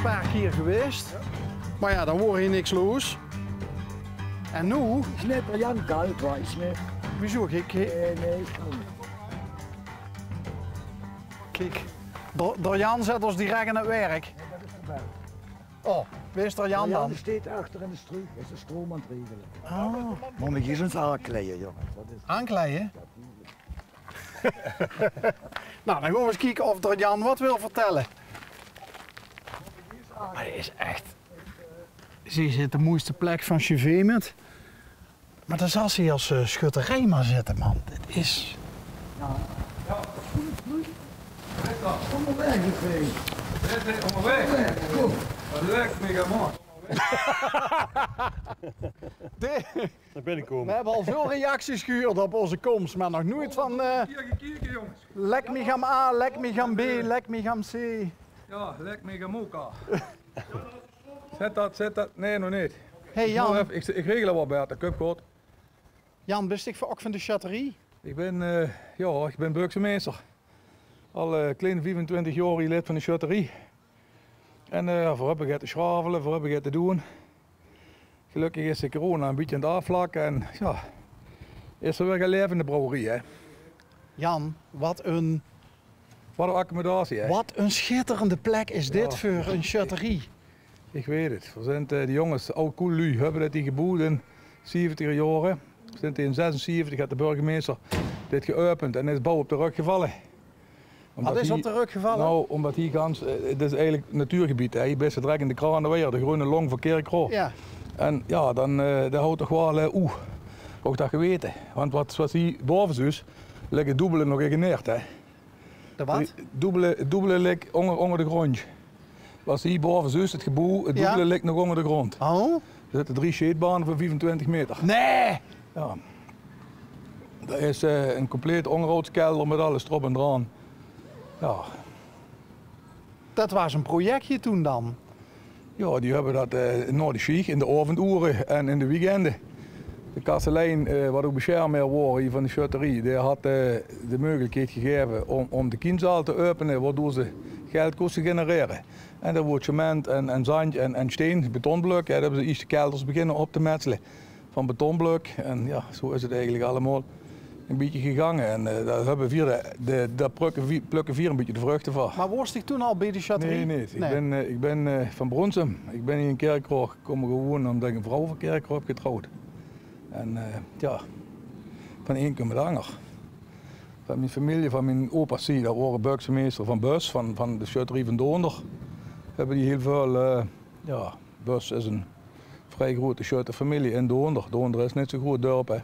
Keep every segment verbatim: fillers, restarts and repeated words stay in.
paar kier gewaes. Mer jao, dan woor hie niks loos. En noe? Is net d'r Jan kald, weit me. Wieso? Kiek, hè. Nee, nee, is good. Kiek, d'r, d'r Jan zèt ós direk aan 't werk. Oh, wae is d'r Jan dan? Jan steit achter in de struuk, is de stroom aan 't regele. Ah. Mót me hie ins aankleie, jóng. Aankleie? Nou, dan gaon we ins kieke of d'r Jan wat wil vertèlle. Mer dit is ech, dit is de moeiste plek van Sjevemet. Mer dan zal ze hie als, eh, schutterie mer zitte, man. Dit is... Óngerwaeg, hè. Óngerwaeg. Óngerwaeg. Kóm. Lekker, mega mooi. D'r Binnekomme. We höbbe al väöl reacties gehuurd op ózze kóms, mer nog noeit van, eh, lek mich aan A, lek mich aan B, lek mich aan C. Jao, lek mich aan Moka. Zèt dat, zèt dat. Nee, nog neet. Hey, Jan. Ich, ich regel 't waal, Bert, dat kump good. Jan, bis dich veur, ouch van de sjötterie? Ich bin, eh, jao, ich bin buksemeester. Al, eh, klein viefentwintig jaor hie lid van de sjötterie. En, eh, veer höbbe get te sjravele, veer höbbe get te doon. Gelökkig is de corona e bietje aan 't aafvlakke en, jao, is d'r weer get laeve in de brouwerie, hè. Jan, wat ein... Wat ein accommodatie, hè. Wat ein sjitterende plek is dit veur ein sjötterie. Ich weit 't. Veer zint, eh, de jónges, aw koel luuj, höbbe dit hie geboewd in zeventiger jaore. Veer zint in zesenzeventig, haet de burgemeester dit geäöpend en is bouw op de rögk gevalle. Wat is op de rögk gevalle? Nou, ómdat hie gans, eh, 't is eigelik natuurgebied, hè. Hie bis se direk in de Kraneweier, de greune long van Kirchroa. Jao. En jao, dan, eh, dat haet toch waal, eh, oeh, ouch dat gewete. Want wat, zoewie se hie bove zuus, ligk 't doebele nog in 't neert, hè. De wat? 't Doebele, 't doebele ligk ónger, ónger de gróndj. Wat se hie bove zuus, 't geboew, 't doebele ligk nog ónger de gróndj. Oh. D'r zitte drie sjeetbane van viefentwintig meter. Nee! Jao. Dat is, eh, eine complete óngerhoudskelder mit alles d'rop en d'raan. Jao. Dat waas ein projectje toen dan? Jao, die höbbe dat, eh, nao de sjiech, in de aovendoere en in de weekende. De kastelein, eh, wat ouch besjermheer waor hie van de sjötterie, dae haet, eh, de meugelikheid gegaeve óm, óm de kienzaal te äöpene, waodoor ze geld kóste generere. En dao woort cement en, en zandj en, en steen, betonblökke. Jao, dao höbbe ze iers de kelders beginne op te metsele van betonblök. En jao, zoe is 't eigelik allemaol e bietje gegange. En, eh, dao höbbe veer de, de, dao plökke veer, plökke veer e bietje de vruchte van. Mer woors dich toen al bie de sjötterie? Nee, nee. Ich bin, eh, ich bin, eh, van Bronsum. Ich bin hie in Kirchroa kómme woene ómdat ich ein vrouw van Kirchroa höb getrouwd. En, eh, jao, van ein kump 't anger. Van mien femielje, van mien opazie, dat wore buksemeester van Bus, van, van de sjötterie van Doonder. Höbbe die hiel väöl, eh, jao, Bus is ein vrie groete sjöttefemielje in Doonder. Doonder is neet zoe'n groet dörp, hè.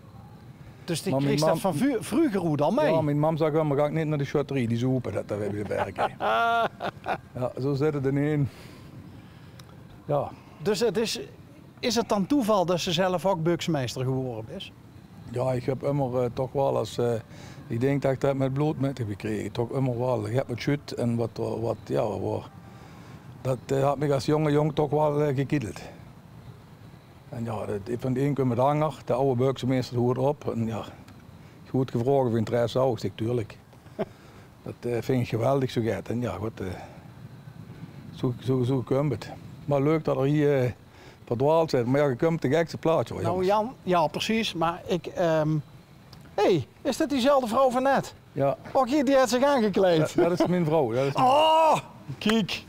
Dus die kreegs dat van vru-, vreuger oet al mei? Jao, mien mam zag ummer: "Gank neet nao de sjötterie, die zoepe, dat, dat weit ich." Jao, zoe zit 't in ein. Jao. Dus 't is, is 't dan toeval dat se zelf ouch buksemeester gewore bis? Jao, ich höb ummer, eh, toch waal es, eh, ich dink dat ich dat mit 't blood mit höb gekrege. Toch ummer waal get wat sjuut en wat, wat, jao, wat. Dat, eh, haet mich es jónge jóng toch waal, eh, gekiedeld. En jao, dat, van 't ein kump 't anger. De aw buksemeester huurt op. En jao, ich woort gevraog of ich interesse haw. Ich zèk: "Tuurlik." Dat, eh, vinj ich geweldig, zoe get. En jao, good, eh, zoe, zoe, zoe kump 't. Mer leuk dat d'r hie, eh, verdwaald zit. Mer jao, geer kump op de gekste plaats, huur, jónges. Nou, Jan, jao, precies. Mer ich, ehm, hey, is dit diezelfde vrouw van net? Jao. Och, hie, die haet zich aangekleid. Jao, dat is mien vrouw. Dat is mien... Oh, kiek.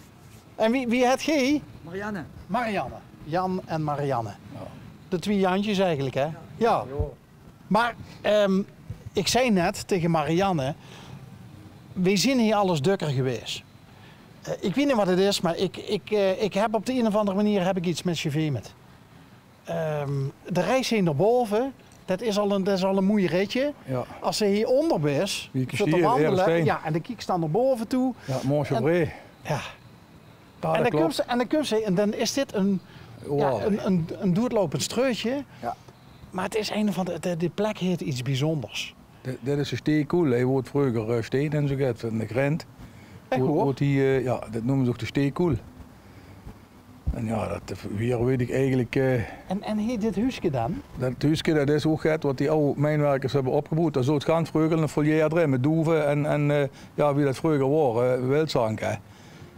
En wie, wie het geer? Marianne. Marianne. Jan en Marianne. Jao. De twie Jantjes eigelik, hè? Jao. Jao. Mer, ehm, ich zag net taenge Marianne, veer zeen hie al ins dökker gewaes. Eh, ich weit neet wat 't is, mer ich, ich, eh, ich höb op de ein of anger meneer höb ich get mit Sjevemet. Ehm, de reis hie nao bove, dat is al ein, dat is al ein moei ritje. Jao. Es se hie ónger bis, veur te wandele, jao, en dan kieks se dan nao bove toe. Jao, Mont Chauvré. Jao. Jao, en dan kumps se, en dan kumps se, en dan is dit ein, jao, ein, ein, ein doorlopend ströötje. Jao. Mer 't is ein van de, de, de plek haet get bezunders. Dit, dit is de Steekoel. Hie woort vreuger, eh, steen en zoe get van de grint. Ech waor? Woort hie, eh, jao, dat neume ze ouch de Steekoel. En jao, dat, eh, hie weit ich eigelik, eh... En, en hie dit huuske dan? Dat huuske, dat is ouch get wat die aw mijnwerkers höbbe opgeboewd. Dao zoot gans vreuger ein volière d'rin mit doeve en, en, eh, jao, wie dat vreuger waor, eh, wildzank, hè.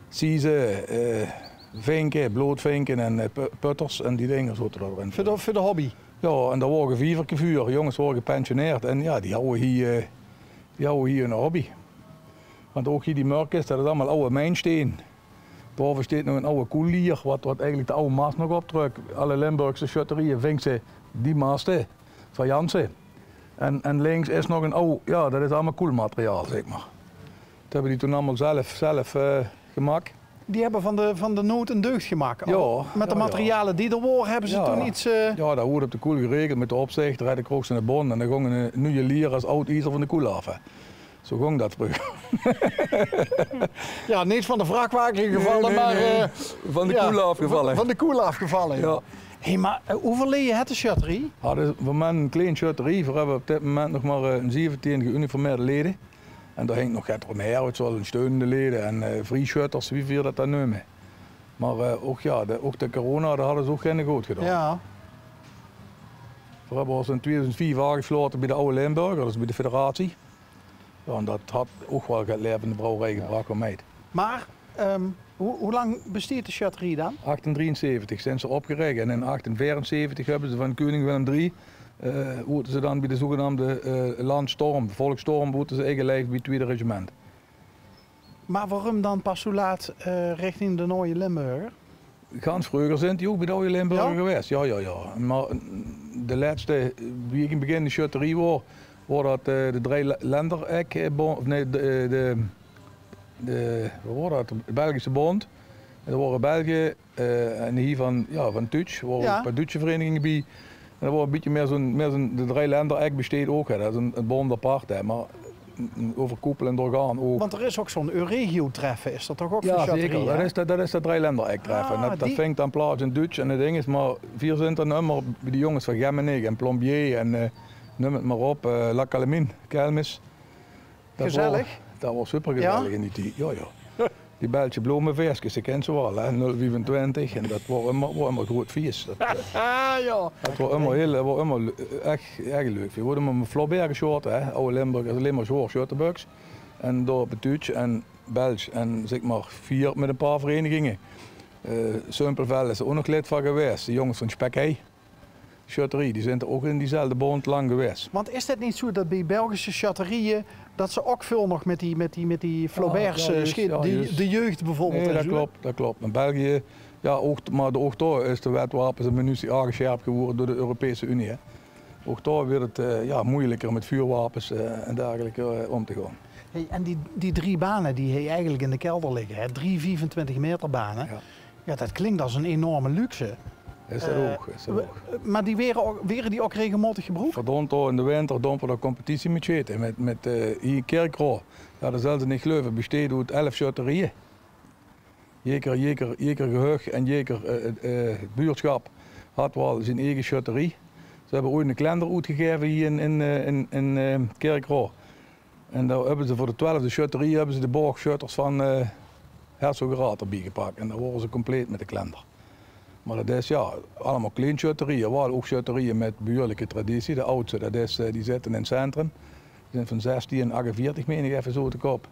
Zieze, eh, Vinke, bloodvinke en, eh, pu-, putters en die dinger zote d'r in. Veur de, veur de hobby? Jao, en dao woor e vieverke veur. Jónges wore gepensioneerd en jao, die houwe hie, eh, die houwe hie 'n hobby. Want ouch hie die mörkes, dat is allemaol awwe mijnsteen. Baove steit nog 'n awwe koellier, wat, wat eigelik de awwe mas nog optrök. Alle Limburgse sjötterieje vinks se die maste van Jansen. En, en links is nog 'n aw, jao, dat is allemaol koelmateriaal, zèk mer. Dat höbbe die toen allemaol zelf, zelf, eh, gemaak. Die höbbe van de, van de nood 'n deugd gemaak. Jao, jao, jao. Mit de materiale die d'r wore, höbbe ze toen iets, eh, jao, dat woort op de koel geregeld mit de opzichter, hè, dan kroog ze 'ne bon en dan góng 'n nuje lier es aw iezer van de koel aaf, hè. Zo góng dat vreuger. Jao, neet van de vrachwage gevalle, mer, eh, van de koel aafgevalle. Van de koel aafgevalle, jao. Hé, mer, eh, wieväöl leje haet de sjötterie? Jao, dat is veur mich 'n klein sjötterie. Veer höbbe op dit moment nog mer, eh, 'n zeventien geuniformeerde leje. En dao hingk nog get d'romhaer, weit se waal, 'n steunende leje en, eh, vriesjötters, wie veer dat dan neume. Mer, eh, ouch, jao, de, ouch de corona, dat hadde ze ouch geine good gedaon. Jao. Veer höbbe ós in twiedoezend vief aangeslaote bie de Awwe Limburger, dus bie de federatie. Jao, en dat haet ouch waal get laeve in de brouwerie gebrach, waal mèt. Mer, ehm, wie, wie lang besteit de sjötterie dan? Achttiendrieënzeventig zeen ze opgerich en in achttienveerenzeventig höbbe ze van keuning Willem drie, eh, woorte ze dan bie de zogenaamde, eh, landstorm, volksstorm, woorte ze ingelijfd bie 't twiede regiment. Mer waorum dan pas zo laat, eh, richting de Nuje Limburger? Gans vreuger zeen die ouch bie de Awwe Limburger gewaes. Jao, jao, jao. Mer de lètste, wie ich in 't begin de sjötterie woor, woor dat, eh, de Drie Le-, Lender Ek, eh, bon-, of nee, de, eh, de, de, wat woor dat? De Belgische Bond. En dao wore Belge, eh, en hie van, jao, van Dötsch, wore ouch 'n paar Dötsche vereiniginge bie. En dat woor e bietje mieë zo'n, mieë zo'n, de Drie Lender Ek besteit ouch, hè. Dat is 'n, 'n bond apart, hè. Mer 'n, 'n euverkoepelend orgaan ouch. Want d'r is ouch zo'n Euregio-treffe, is dat toch ouch van sjötterie, hè? Jao, zeker. Dat is dat, dat is dat Drie Lender Ek-treffe. Ah, dat, dat vingk dan plaats in Dötsch en dat ding is, mer veer zeen dan ummer bie de jónges van Gemmenich en Plombier en, eh, neum 't mer op, eh, La Calamine, Kelmis. Dat woor, dat woor supergezellig in die tied. Jao, jao. Die Belsche blomeveeskes, die kins se waal, hè, nul viefentwintig. En dat woor ummer, woor ummer groot fies. Dat, eh, dat woor ummer hiel, woor ummer le-, ech, ech leuk. Veer woorte ummer mit Flaubert gesjaote, hè. Awwe Limburg is allein mer zwaor sjötteböks. En dao op 't Dötsch en Belsj en, zèk mer, veer mit e paar vereiniginge. Eh, Sumpelveld is d'r ouch nog lid van gewaes. De jónges van Spekhei. Sjötterie, die zeen toch ouch in diezelfde bónd lang gewaes. Want is 't neet zoe dat bie Belgische sjötterieje, dat ze ouch väöl nog mit die, mit die, mit die Flauberts, eh, sjeet, de jeugd bieveurbeeld en zoe? Nae, dat klop, dat klop. In België, jao, ouch, mer ouch dao is de wet wapens en munitie aangesjerp gewore door de Europese Unie, hè. Ouch dao weurt 't, eh, jao, meujelieker mit vuurwapens, eh, en dergelijke, eh, óm te gaon. Hey, en die, die drie bane die hie eigelik in de kelder ligke, hè, drie viefentwintig meter bane. Jao. Jao, dat klink es 'n enorme luxe. Is dat ouch, is dat ouch. Mer die waere ouch, waere die ouch regelmaotig gebroek? Verdoond, in de winter doon v'r dao competitie mit sjete. Mit, mit, eh, hie in Kirchroa. Jao, dat zölle ze neet geluive. Besteet oet elf sjötterieje. Jeker, jeker, jeker gehuch en jeker, eh, eh, buurtsjap haw waal zien eige sjötterie. Ze höbbe oeats 'ne klender oetgegaeve hie in, in, eh, in, in, eh, Kirchroa. En dao höbbe ze veur de twelfde sjötterie höbbe ze de Borgsjötters van, eh, Herzogenrath d'rbie gepak. En dan wore ze compleet mit de klender. Mer dat is, jao, allemaol klein sjötterieje. Waal ouch sjötterieje mit behuurlike traditie. De aadste, dat is, eh, die zitte in 't centrum. Die zeen van zestien achtenveertig, mein ich, effe zoe oet de kop.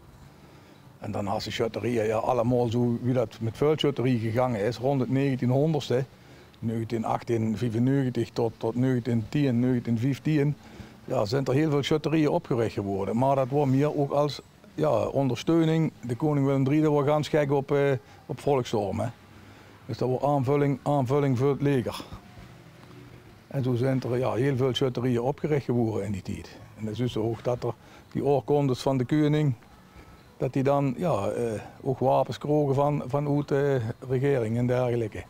En dan has se sjötterieje, jao, allemaol zoe wie dat mit väöl sjötterieje gegange is, rónd 't negentienhónderdste. Negentien, achttien viefennegentig tot, tot negentien tien, negentien vieftien, jao, zeen d'r hiel väöl sjötterieje opgerich gewore. Mer dat woor mieë ouch es, jao, óngersteuning. De keuning Willem drie, dae woor gans gek op, eh, op volksstorm, hè. Dus dat woor aanvölling, aanvölling veur 't leger. En zoe zeen d'r, jao, hiel väöl sjötterieje opgerich gewore in die tied. En dan zuus se ouch dat d'r die oorkondes van de keuning, dat die dan, jao, eh, ouch wapens kroge van, vanoet de regering en dergelijke.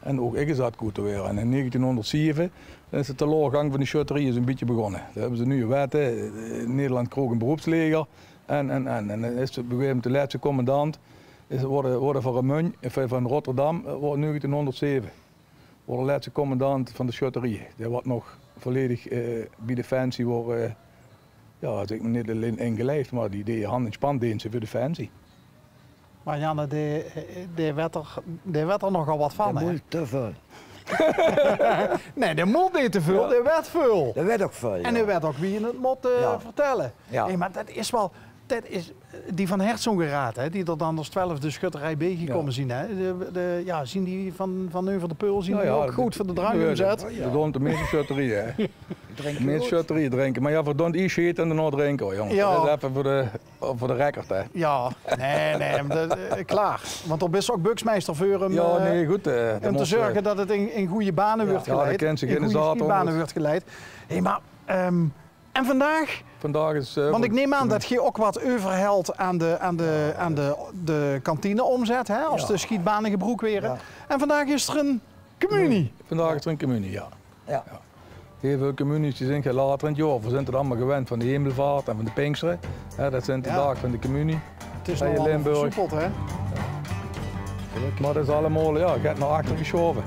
En ouch ingezat kóste waere. En in negentienhónderdzeve, dan is 't de teleurgang van de sjötterieje zoe'n bietje begós. Dao höbbe ze nuje wette. Eh, Nederland kroog e beroepsleger. En, en, en, en dan is op e gegaeve moment de lètste commandant, is, woort, woort van Remunj, of van Rotterdam, eh, woort negentienhónderdzeve. Woort de lètste commandant van de sjötterieje. Dae woort nog volledig, eh, bie Defensie woort, eh, jao, zèk mer, neet allein ingelijfd, mer die deej hand- en spandeenste veur Defensie. Mer Janne, dae, eh, dae wet d'r, dae wet d'r nogal get van, hè? Dae mót te väöl. Nae, dae mót neet te väöl, dae wet väöl. Dae wet ouch väöl, jao. En dae wet ouch wie 'r 't mót, eh, vertèlle. Jao. Nae, mer dat is waal, Het is, eh, die van Hertsongeraad, hè, die d'r dan es twelfde schutterij beej gekómme zien, hè. De, de, jao, zien die van, van Neuver de Peul, zien die ouch good veur de drank umzet? D'r doon de meiste schutterieje, hè. De meiste schutterieje drinke. Mer jao, v'r doon 't ies sjete en daonao drinke, huur, jónges. Jao. Det is effe veur de, veur de record, hè. Jao, nae, nae, mer det, eh, klaor. Want dao bis se ouch buksmeister veur um, eh, um te zörge det 't in, in gooj bane wuuert geleid. In gooj schietbane wuuert geleid. Hé, mer, ehm, En vandaag? Vandaag is, eh, want ik neem aan det geej ouch get euverhelt aan de, aan de, aan de, de kantineomzet, hè, es de schietbane gebroek waere. Jao. En vandaag is d'r ein communie. Vandaag is d'r ein communie, jao. Jao. Hiel väöl communies die zeen get later in 't jaor. Veer zeen 't allemaol gewend van de Hemelvaart en van de Pinkstere. Hè, det zeen de daag van de communie. 't Is noe allemaol versoepeld, hè? Mer det is allemaol, jao, get nao achter gesjaove.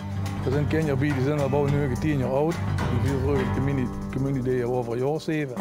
D'r zeen kinjer bie, die zeen al bouw negentien jaor aud. Die viere vreuger de communie, communie deje v'r euver ein jaor of zeve.